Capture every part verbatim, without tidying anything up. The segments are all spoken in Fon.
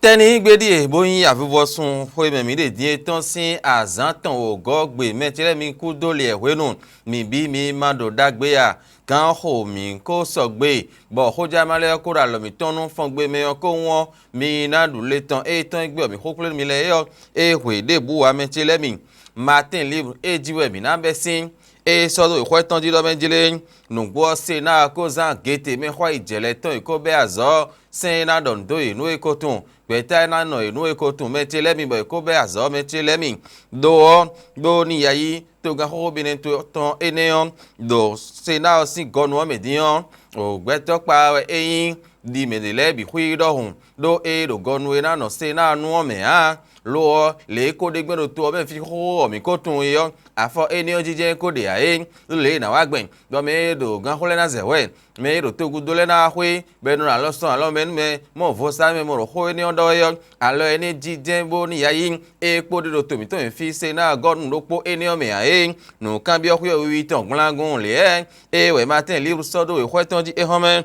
Tɛ́ ní gbe ɖíe bó nyí avuvɔsun xwe mɛ mǐ ɖe din é tɔn sín azǎn tɔn wǒgɔ́ gbe mɛ ce lɛ́ɛ mi kú dó liɛ hwenu mǐ bí mi ma ɖo ɖagbe a? Gǎn xo mǐ kó sɔgbe, bɔ xójáma lɛ́ɛ kó ɖo alɔ mǐtɔn nú fɔngbe mɛ ɔ́ kó wɔn, mi ná ɖu le tɔn e tɔn e gbé ɔ́ mǐ xó kplé mi lɛ́ɛ é ɔ́, é hwe ɖěbǔ ǎ mɛ ce lɛ́ɛ mi. Matín Libre é jí wɛ mǐ ná bɛ́ sín. É sɔ́ dó wěxwɛ́ tɔn jí ɖɔ mɛ jlé, nǔgbó ɔ́ se ná ɔ́ kó zán gete mɛ xɔ yi jɛ lɛ́ɛ tɔn e kó bɛ́ azɔ̌ sɛn e ná ɖɔ nǔ dó yě nú é ko tunwun, gbɛ̌ta e ná nɔ yě nú é ko tunwun mɛ ce lɛ́ɛ mi bɔ è kó bɛ́ azɔ̌ mɛ ce lɛ́ɛ mi. Đó ɔ́, ɖó ní ya yí togán xóxó binɛ tɔn énɛ́ ɔ́, ɖo se ná ɔ́ sín gɔnu ɔ́ mɛ dín ɔ́, gbɛtɔ́ kpa wɛ é nyí ɖi mɛ ɖě lɛ́ɛ bǐ xwí ɖɔhun, ɖó é ɖo gɔnu e ná nɔ se ná ɔ́ nú ɔ́ mɛ ǎ. Lo ɔ́, lě e é ko ɖe gbɛ́ ɖo to ɔ́ mɛ fí xóxó ɔ́ mǐ ko tunwun é ɔ́, afɔ énɛ́ ɔ́ jínjɛ́n é ko ɖe ǎ é, ɖó lě e è nǎ wa gbɛn, bɔ mɛ e ɖo gánxó lɛ́ɛ ná zɛ hwɛ, mɛ e ɖo togudo lɛ́ɛ ná wá xwé, bɔ è nɔ ɖo alɔ sɔn alɔ mɛ nú mɛ, mɔ vo sa mɛ mɔ ɖo xó énɛ́ ɔ́ ɖɔ wɛ ɔ́, alɔ énɛ́ jínjɛ́n bó ní ya yí é kpó ɖe ɖo to mǐtɔn e fí se ná gɔ́ nú ɖokpó énɛ́ ɔ́ mɛ ǎ é. Nǔkanbyɔ́ xwé ɔ́ wiwi tɔn gblangun lě ɛ, ée wɛ Matín Libre sɔ́ dó wěxwɛ́ tɔn jí é hɔn mɛ.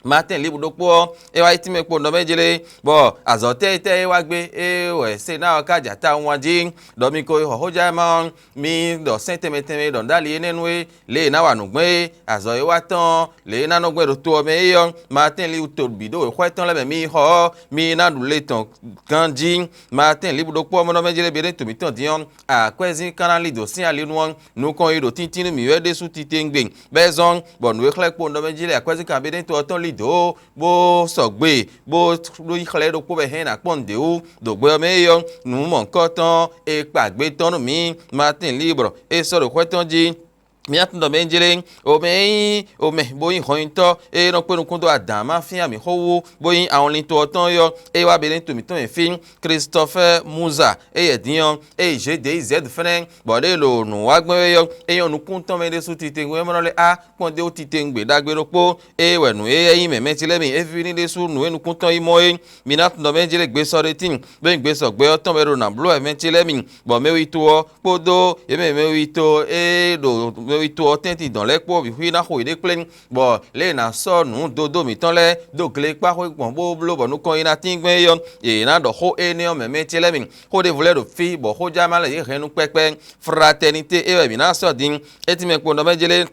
Matín Libre ɖokpó ɔ́, é wá yi tínmɛ kpo nɔ mɛ jlé, bɔ azɔ̌ tɛ́ e tɛ́ é wá gbé, ée wɛ Senáa ɔ́ ka jɛ ata wun wá jí, ɖɔ mi ko yi xɔ xójánɛmá ɔ́, mi ɖɔ sɛ́n tɛnmɛ tɛnmɛ e ɖɔ nǔ ɖó ali énɛ́ nú é, lě e è nǎ wa nǔ gbɔn é, azɔ̌ e wá tɔn ɔ́, lě e é ná nɔ gbɛn ɖo to ɔ́ mɛ é ɔ́, Matín Libre to bǐ ɖo wěxwɛ́ tɔn lɛ́ɛ mɛ mi yi xɔ ɔ́, mi yi ná ɖu le tɔn ganjí. Matín Libre ɖokpó ɔ́ mɔ nɔ mɛ jlé bǐ ɖo to mǐtɔn dín ɔ́, akwɛ́zín ka ná lí dǒ sín ali nu ɔ́, nukɔn yi ɖo tíntín nú mǐ wɛ ɖésú titewungbe, bɔ é zɔ́n bɔ nǔ e xlɛ́ kpo nɔ mɛ jí lɛ́ɛ akwɛ́zín kanbyɔ́ɖɛtɔ́ ɔ́ tɔn lí dǒ, bó sɔgbe, bó ɖó yi xlɛ́ ɖokpó wɛ hɛn ná kpɔ́n nǔɖé wú. Ɖo gbɛ ɔ́ mɛ é ɔ́, nǔ mɔ̌hunkɔtɔn e kpa gbé tɔn nú mǐ, Matín Libre, é sɔ́ ɖo xwɛ tɔn jí. Mǐ atundɔ mɛ jlé, omɛ e nyí omɛ bó nyí hɔnnyitɔ́ e nɔ kpé nukún dó adǎn ma fín amǐ xó wú, bó nyí awɔnlin to ɔ́ tɔn é ɔ́, é wá bǐ ɖo to mǐtɔn e fí, Klistɔfɛ́ Muza, éyɛ́ din ɔ́, é yi Zedeyizɛ́du fɛ́nɛ́, bɔ ɖěe ɖo nǔ wa gbɛn wɛ ɔ́, é nyɔ́ nukún tɔn mɛ ɖésú titewungbe mɛ nɔ lɛ́ á kpɔ́n dó titewungbe ɖagbe ɖokpó, é wɛ nǔ éyɛ́ nyí mɛ mɛ ce lɛ́ɛ mi é víví ní ɖésú nǔ e nukún tɔn yi mɔ é. Mi ná tunɔ mɛ jlé gbe sɔ ɖé tíin, bó nyí gbe sɔgbɛ́ ɔ́ tɔn wɛ ɖo nǎ bló wɛ mɛ ce lɛ́ɛ mi, bɔ mɛ wi to ɔ́ kpódó yě mɛ mɛ wi to e ɖo mɛ wi to ɔ́ tɛ́ntin dɔn lɛ́ɛ kpó bǐ xwí ná xo yěɖée kplé, bɔ lě e è nǎ sɔ́ nǔ dodó mǐtɔn lɛ́ɛ dó glekpáxwé gbɔn bó bló bɔ nukɔn yi ná tín gbɛn é ɔ́, yě ná ɖɔ xó énɛ́ ɔ́ mɛ mɛ ce lɛ́ɛ mi. Xó ɖěvo lɛ́ɛ ɖo fí, bɔ xójáma lɛ́ɛ yě hɛn nú kpɛ́kpɛ́. Fratɛnité é wɛ mǐ ná sɔ́ din, é tínmɛ kpo nɔ mɛ jlé.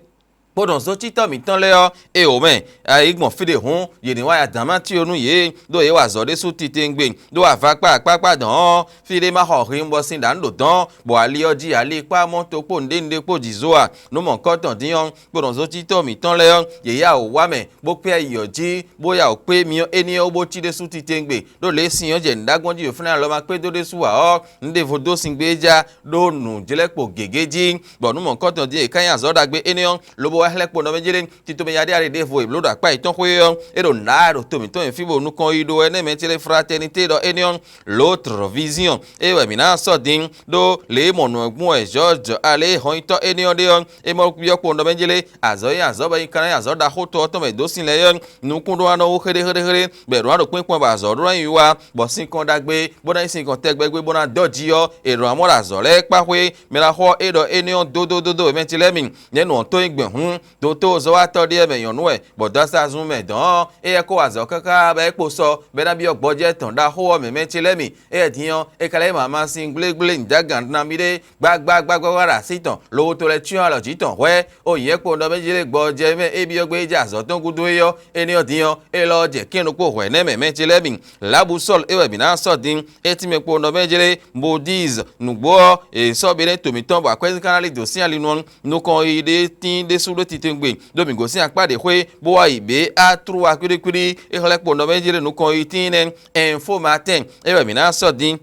Kpó nɔ zɔ́cítɔ́ mǐtɔn lɛ́ɛ ɔ́, é wǒ mɛ, ayǐ gbɔn fí ɖé hǔn, yě ní wá yi adǎn má cyó nú yě, ɖó yě wa azɔ̌ ɖésú titewungbe, ɖó avakpá akpákpá dɔn ɔ́, fí ɖé ma xɔ hwinbɔsin ɖǎ nǔ ɖo dɔn, bɔ ali ɔ́ jí ali kpó amɔ́ to kpó nǔɖé nǔɖé kpó jǐ zó a? Nǔ mɔ̌hunkɔtɔn dín ɔ́, kpo nɔ zɔ́cítɔ́ mǐtɔn lɛ́ɛ ɔ́, yě yá wǒ wá mɛ, bó kpé ayi ɔ́ jí, bó yá wǒ kpé myɔ énɛ́ ɔ́ bó cí ɖésú titewungbe, ɖó lě e sin ɔ́ jɛ nǔɖagbɔn jí ɖo fínɛ́ alɔ ma kpédó ɖésú ǎ ɔ́, un ɖěvo dó sin gbé é já ɖó nǔjlɛ́kpo gěgé jí, bɔ nǔ mɔ̌hunkɔtɔn din è ká nyí azɔ̌ ɖagbe énɛ́ ɔ́, lobo wá xlɛ́ kpo nɔ mɛ jlé, tito mɛ yaɖéyaɖé ɖěvo è blǒ ɖo akpá yětɔn xwé ɔ́, é ɖo nǎ ɖo to mǐtɔn nyi fí bɔ nukɔn yi ɖó wɛ nɛ́ mɛ ce lɛ́ɛ fratɛnité ɖɔ énɛ́ ɔ́, l'autre vision, é wɛ mǐ ná sɔ́ din, ɖó lě e mɔ nǔ ɔ́ gbɔn wɛ George alé hɔnyitɔ́ énɛ́ ɔ́ ɖe ɔ́, é mɔ byɔ́ kpo nɔ mɛ jlé, azɔ̌ e azɔ̌ bɔ nyi ka ná nyí azɔ̌ ɖaxó to ɔ́ tɔn mɛ dǒ sin lɛ́ɛ ɔ́, nukún ɖó wá nɔ wú xéɖéxéɖéxéɖé, bɔ è ɖǒ ná ɖo kpínkpɔ́n bɔ azɔ̌ ɖó ná nyi wá, bɔ sinkɔn ɖagbe bó ná nyí sinkɔn tɛgbɛ gbé bó ná dɔ́ jí ɔ́, è ɖǒ ná mɔ ɖo azɔ̌ lɛ́ɛ kpá xwé. Mɛ ná xɔ é ɖɔ énɛ́ ɔ́ dódódódó wɛ mɛ ce lɛ́ɛ mi, nɛ̌ nǔ ɔ́ tó nyí gbɛ̌ hǔn? Dotó zɔ́watɔ́ ɖé mɛ nyɔ̌nu wɛ, bɔ dɔ́ asazun mɛ dɔ̌n ɔ́, éyɛ́ kó wa azɔ̌ káká bɔ é kpo sɔ, bɔ é ná byɔ́ gbɔjɛ́ tɔn ɖaxó ɔ́ mɛ mɛ ce lɛ́ɛ mi. Éyɛ́ din ɔ́, é ka lɛ́ mɔ amasin gblégblé nǔjágan nabí ɖé gbágbágbágbá ɖo así tɔn, lobo to lɛ́ cyɔ́n alɔ jǐ tɔn hwɛ́. Ó nyǐ kpo nɔ mɛ jlé gbɔjɛ́ mɛ é byɔ́ gbé é jɛ azɔ̌ tɔn gúdo é ɔ́, énɛ́ ɔ́ din ɔ́, élɔ́ ɔ́ jɛ kɛ́n ɖokpó hwɛ̌ nɛ́ mɛ mɛ ce lɛ́ɛ mi. Lǎbu Sɔ́lu é wɛ mǐ ná sɔ́ din, é tínmɛ kpo nɔ mɛ jlé Modíz nǔgbó ɔ́, è sɔ́ Benɛ́to mǐtɔn bɔ akwɛ́zín ka ná lí dǒ sín ali nu ɔ́, nukɔn yiyi ɖé tíin ɖésú ɖó titewungbe, ɖó mǐ gosín akpá ɖě xwé, bó wá yi bě á tlú wá kwíɖíkwíɖí. É xlɛ́ kpo nɔ mɛ jlé nukɔn yiyi tíin nɛ́, ɛnfó matɛ́n é wɛ mǐ ná sɔ́ din.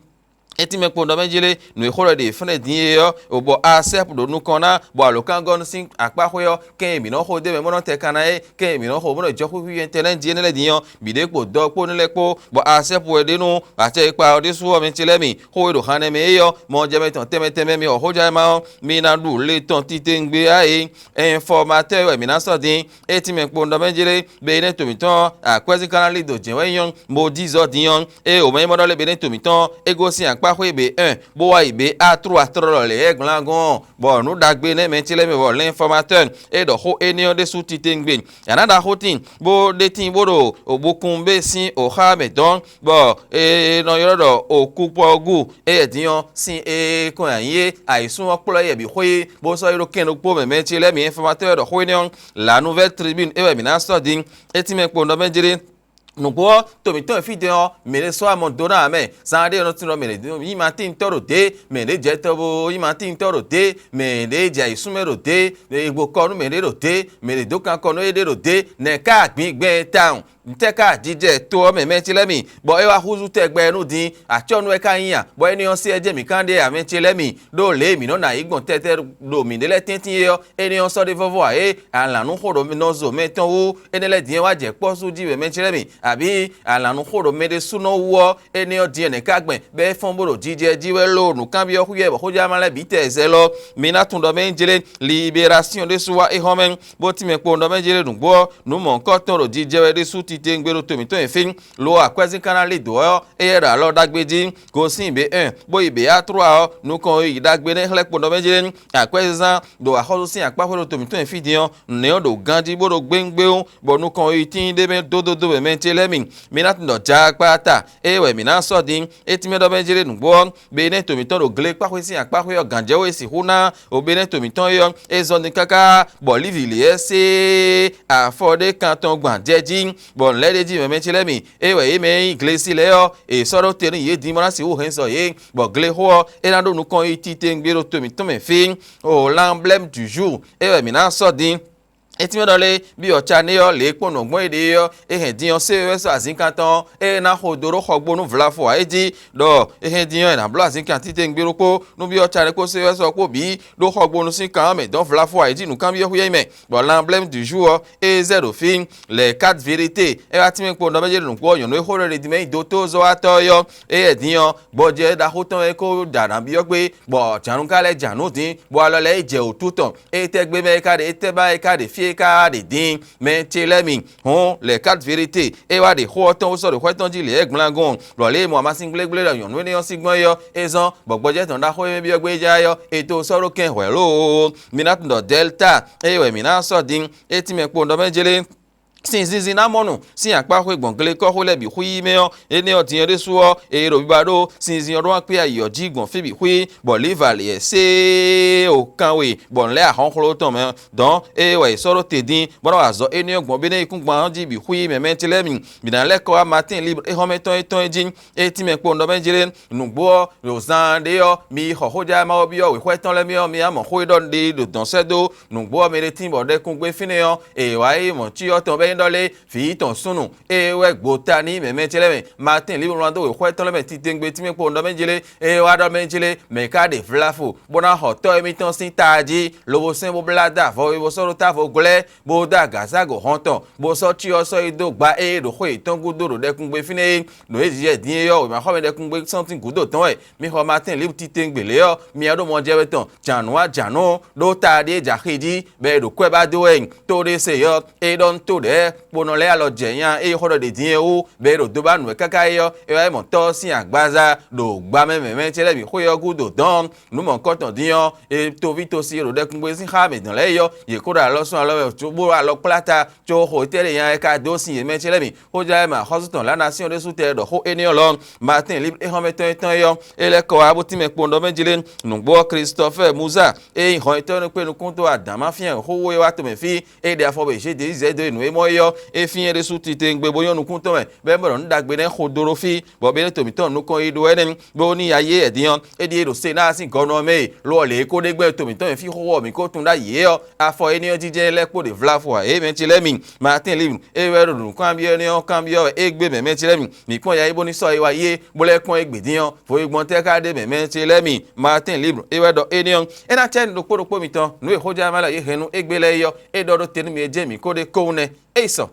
É tínmɛ kpo nɔ mɛ jlé nǔ e xó ɖɔ ɖe fɛ́nɛ din é ɔ́, bɔ Asɛ́pu ɖo nukɔn ná, bɔ alǒkangɔ́nú sín akpá xwé ɔ́, kɛn e mǐ nɔ xo dó mɛ bó nɔ tɛ kan ná é, kɛn e mǐ nɔ xo bó nɔ jɔ xwíxwí ɛnɛ́ din énɛ́ lɛ́ɛ din ɔ́, bǐ ɖě kpo dɔ kpó nú lɛ́ɛ kpó, bɔ Asɛ́pu wɛ ɖe nú acɛ e kpa ɔ́ ɖésú ɔ́ mɛ ce lɛ́ɛ mi, xó e ɖo hannɛ mɛ é ɔ́, mɔjɛmɛ tɔn tɛnmɛ tɛnmɛ mi wɔ xójánɛmá ɔ́, mi ná ɖu le tɔn titewungbe á é. Ɛnfɔmatɛ́ wɛ mǐ ná sɔ́ din, é tínmɛ kpo nɔ mɛ jlé, be énɛ́ to mǐtɔn akwɛ́zín ka ná lí dǒ jɛ́n wɛ nyɔ́, Modízɔ́ din ɔ́, ée wǒ mɛ nyí mɔ ɖɔ lé be énɛ́ to mǐtɔn, é gosín akpá kpáxwé B un bó wá yi B A trois tlɔlɔ lě e gblán gɔ́n ɔ́, bɔ nǔ ɖagbe nɛ́ mɛ ce lɛ́ɛ mɛ bɔ l'informateur e ɖɔ xó énɛ́ ɔ́ ɖésú titewungbe. Yǎ ná ɖaxó tíin bó ɖe tíin bó ɖo òbukún bé sín òxá mɛ dɔn, bɔ è nɔ ylɔ́ ɖɔ òkupɔ́gú éyɛ́ din ɔ́ sín é kɔn nyi é ayǐsún ɔ́ kplɔ́ éyɛ́ bǐ xwé, bó sɔ́ yi ɖó kɛn ɖokpó mɛ mɛ ce lɛ́ɛ mi informatɛ́ wɛ ɖɔ xó énɛ́ ɔ́, La Nouvelle Tribune é wɛ mǐ ná sɔ́ din. É tínmɛ kpo nɔ mɛ jlé. Nǔgbó ɔ́, to mǐtɔn e fí din ɔ́, mǐ ɖé sɔ́ amɔ dó ná ǎ mɛ. Zan ɖé ɔ́ nɔ tunwun ɖɔ mɛ ɖě nyí Matíntɔ́ ɖo dě, mɛ ɖě jɛ tɔ bo nyí Matíntɔ́ ɖo dě, mɛ ɖě jɛ ayǐsúnmɛ ɖo dě, è gbo kɔ nú mɛ ɖě ɖo dě, mɛ ɖě dó kan kɔ nú éɖée ɖo dě, nɛ̌ ká gbǐngbɛ́n tawun? Ntɛ́ ká jijɛ to ɔ́ mɛ mɛ ce lɛ́ɛ mi, bɔ é wá húzú tɛgbɛ nú din? Acɔ́nú wɛ ka nyí a? Bɔ énɛ́ ɔ́ se ɛ jɛ mǐ kán ɖe ǎ mɛ ce lɛ́ɛ mi, ɖó lě e mǐ nɔ́ ná yí gbɔn tɛ́tɛ́ ɖo mǐɖée lɛ́ɛ tɛ́ntin é ɔ́, énɛ́ ɔ́ sɔ́ ɖé vɔ́vɔ́ ǎ é. Alǎnúxó ɖo nɔ zo mɛ tɔn wú, énɛ́ lɛ́ɛ din ɔ́ wá jɛ kpɔ́ sú jí wɛ mɛ ce lɛ́ɛ mi, abǐ alǎnúxó ɖo mɛ ɖésúnɔ wú ɔ́, énɛ́ ɔ́ din ɔ́ nɛ̌ ká gbɛn bɔ é fɔ́n bó ɖo jijɛ jí wɛ lóo nǔkanbyɔ́ xwíyɛ́ bɔ xójá ma lɛ́ɛ bǐ tɛ zɛ lɔ? Mi ná tunwun ɖɔ mɛ nyí jlé, liberásyɔn ɖésú wá é hɔn mɛ, bó tínmɛ kpowun ɖɔ mɛ jlé nǔgbó ɔ́, nǔ mɔ̌hunkɔtɔn ɖo jijɛ wɛ ɖésú titewungbe ɖo to mǐtɔn e fí. Lo akwɛ́zín ka ná lí dǒ ɔ́, éyɛ́ ɖo alɔ ɖagbe jí, gosín bě un, bó yi bě á tló ɔ́, nukɔn e yi ɖagbe nɛ́ xlɛ́ kpo nɔ mɛ jlé. Akwɛ́zínzán ɖo axɔ́sú sín akpáxwé ɖo to mǐtɔn e fí din ɔ́, nǔnɛ́ ɔ́ ɖo ganjí bó ɖo gbéwúngbéwún, bɔ nukɔn e yi tíin ɖé mɛ dódódó mɛ mɛ ce lɛ́ɛ mi. Mi ná tunwun ɖɔ jaakpáta, éyɛ́ wɛ mǐ ná sɔ́ din. É tínmɛ ɖɔ mɛ jlé nǔgbó ɔ́, be nɛ́ to mǐtɔn ɖo glekpáxwé sín akpáxwé ɔ́, gǎnjɛwú e sixú ná o be nɛ́ to mǐtɔn é ɔ́, é zɔ́n din káká bɔ Lívi lě ɛ sé afɔ ɖé kan tɔn gban jɛ jí, bɔ nǔ lɛ́ɛ ɖ'é jí mɛ mɛ ce lɛ́ɛ mi. É wɛ yě mɛ e nyí glesi lɛ́ɛ ɔ́, è sɔ́ ɖó te nú yě din bó ná sixú hɛn sɔ yě, bɔ glexó ɔ́, é ná ɖó nukɔn yi titewungbe ɖo to mǐtɔn mɛ fí. O l'emblème du jour, é wɛ mǐ ná sɔ́ din. É tínmɛ ɖɔ lé, byɔ́ ca nɛ́ ɔ́, lě e kpɔ́n nǔ gbɔn é ɖe é ɔ́, é hɛn din ɔ́, sé wɛ sɔ́ azǐnkan tɔn ɔ́, é ná xo dó ɖó xɔgbónú vlafo ǎ é jí, ɖɔ é hɛn din ɔ́, è nǎ bló azǐnkan titewungbe ɖokpó nú byɔ́ ca nɛ́ kpó sé wɛ sɔ́ kpó bǐ ɖó xɔgbónú sín kan ɔ́ mɛ dɔn vlafo ǎ é jí nǔkanbyɔ́ xwíyɛ́ mɛ, bɔ l'emblème du jour ɔ́, é zɛ ɖo fí. Les quatre vérités, é wá tínmɛ kpo nɔ mɛ jɛ ɖo nǔkpó ɔ́, nyɔ̌nu e xó ɖɔ ɖe din mɛ nyi dotó zɔ́watɔ́ ɔ́ yɔ́, éyɛ́ din ɔ́, gbɔjɛ́ ɖaxó tɔn e ko ɖo nǎ byɔ́ gbé, bɔ jǎnukán lɛ́ɛ jǎnú din, bɔ alɔ lɛ́ɛ yi jɛ wǔtu tɔn. Étɛ́ gbé mɛ é ka ɖe, étɛ́ ba é ka ɖe fí é ka ɖe din? Mɛ ce lɛ́ɛ mi, hɔn les quatre vérités, é wá ɖe xó ɔ́ tɔn bó sɔ́ ɖo xwɛ tɔn jí lě e gblangun, bɔ lě e mɔ amasin gblégblé ɖɔ nyɔ̌nu énɛ́ ɔ́ sín gbɔn é ɔ́, é zɔ́n, bɔ gbɔjɛ́ tɔn ɖaxó e mɛ byɔ́ gbé é já é ɔ́, è to sɔ́ ɖó kɛn hwɛ̌ loo. Mi ná tunwun ɖɔ Delta, é wɛ mǐ ná sɔ́ din, é tínmɛ kpo nɔ mɛ jlé. Sin zinzin ná mɔ nu sín akpáxwé gbɔn glekɔ́xwé lɛ́ɛ bǐ xwíí mɛ ɔ́, énɛ́ ɔ́ din ɔ́ ɖésú ɔ́, è ɖo biba ɖó sinzin ɔ́ ɖó akpé ayǐ ɔ́ jí gbɔn fí bǐ xwíí, bɔ lǐva lě sée o kan we, bɔ nǔ lɛ́ɛ ahɔ́nxló tɔn mɛ dɔn é wɛ è sɔ́ ɖó te dín, bó ná wa azɔ̌ énɛ́ ɔ́ gbɔn bé nɛ́ yi kúngban ɔ́ jí bǐ xwíí mɛ mɛ ce lɛ́ɛ mi. Mǐ ná lɛ́ kɔ wá Matín líbre éhɔ́mɛtɔn étɔn é jí, é tínmɛ kpo nɔ mɛ jlé. Nǔgbó ɔ́, ɖo zaan ɖé ɔ́, mi yi xɔ xójá e Mawu byɔ́ wěxwɛ́ tɔn lɛ́ɛ mɛ ɔ́, mi yá mɔ xó e ɖɔ un ɖe ɖo dɔ̌n sɛ́ dó nǔgbó ɔ́ mɛ ɖé tíin bɔ ɖɛkúngbé fínɛ́ ɔ́, è wǎ yi mɔ cyɔ tɔn bɔ é nyí ɖɔ lé, vǐ tɔn súnnu, é wɛ gbo ta n'i mɛ mɛ ce lɛ́ɛ mɛ. Matín líbɔ wlán dó wěxwɛ́ tɔn lɛ́ɛ mɛ titewungbe tínmɛ kpo nɔ mɛ jlé, é wá ɖɔ mɛ jlé, mɛ ka ɖe vlavo, bó ná xɔ tɔ́ émítɔn sín ta jí, lobo sɛ́n bó blá dó avɔ e bó sɔ́ ɖó távo glɛ́, bó dó agaságo hɔn tɔn, bó sɔ́ cyɔ sɔ́ yi dó gba ée ɖo xó yětɔn gúdo ɖo ɖɛkúngbé fínɛ́ é. Nǔ e jijɛ din é ɔ́, wěmaxɔmɛ ɖɛkúngbé sɔ́ntín gǔdo tɔn wɛ. Mi xɔ Matín líbɔ titewungbe lě ɔ́, mi wá ɖó mɔ jɛ wɛ tɔn, jǎnǔ wá jǎnǔ ɖó ta ɖíe jɛ axi jí, bɔ è ɖo kwɛ́ ba dó wɛ. To ɖé se ɔ́, é ɖɔ nú to ɖɛ̌, kponɔ lɛ́ɛ alɔ jɛ nya e xó ɖɔ ɖě din é wú, bɔ è ɖo do ba nǔ wɛ káká é ɔ́, é wá yi mɔ Tɔ́ ɔ́ sín agbaza ɖo gbamɛ mɛ̌mɛ́ ce lɛ́ɛ bǐ xwé ɔ́ gúdo dɔ̌n. Nǔ mɔ̌hunkɔtɔn din ɔ́, è toví tosi e ɖo ɖɛkúngbé sín xá mǐtɔn lɛ́ɛ é ɔ́, yě kó ɖo alɔ sún alɔ wɛ bó ɖo alɔ kplá ta, có xo étɛ́ ɖe nya e ka dó sin yě mɛ ce lɛ́ɛ mi. Xójá e mɛ axɔ́sú tɔn Lanasíɔn ɖésú tɛ ɖɔ xó énɛ́ ɔ́ lɔ, Matín líbr éhɔ́nmɛtɔn étɔn é ɔ́, é lɛ́ kɔ wá bó tínmɛ kpowun ɖɔ mɛ jlé. Nǔgbó ɔ́, Klistɔfɛ́ɛ Muzá e nyí hɔn yětɔn e nɔ kpé nukún dó adǎn ma fían xó e wá tomɛ fí, é ɖe afɔ bɔ è zě dě zɛ dó e nǔ e mɔ é ɔ́, é fín é ɖésú titewungbe bó nyɔ́ nukún tɔn mɛ, bɔ é mɔ ɖɔ nǔ ɖagbe nɛ́ xo dó ɖó fí, bɔ bé ɖé to mǐtɔn nukɔn yi ɖó ɛnɛ́, bó ní ya yé ɛdín ɔ́, é ɖíe ɖo se ná sín gɔ́ nú ɔ́ mɛ e, lo ɔ́ lě e ko ɖe gbɛ́ to mǐtɔn mɛ fí xóxó ɔ́, mǐ ko tunwun ɖ'ayǐ é ɔ́, afɔ énɛ́ ɔ́ jijɛ lɛ́ kpo ɖe vlafo ǎ. Ě mɛ ce lɛ́ɛ mi, Matín Livnu, é wɛ ɖo nǔkanbyɔ́ énɛ́ ɔ́ kanbyɔ́ wɛ égbé mɛ mɛ ce lɛ́ɛ mi, mǐ kpɔ́n ya e bó ní sɔ́ yi wá yi é, bó lɛ́ kpɔ́n égbé dín ɔ́, voyígbɔntɛ́ ka ɖe mɛ mɛ ce lɛ́ɛ mi? Matín Livnu, é wɛ ɖɔ énɛ́ ɔ́, é ná cɛ nǔ ɖokpó ɖokpó mitɔn, nǔ e xójá ma lɛ yě hɛn nú égbé lɛ́ɛ é ɔ́, é ɖɔ ɖó te nú mi e jɛ mǐ ko ɖe kówún nɛ́. É yi sɔ,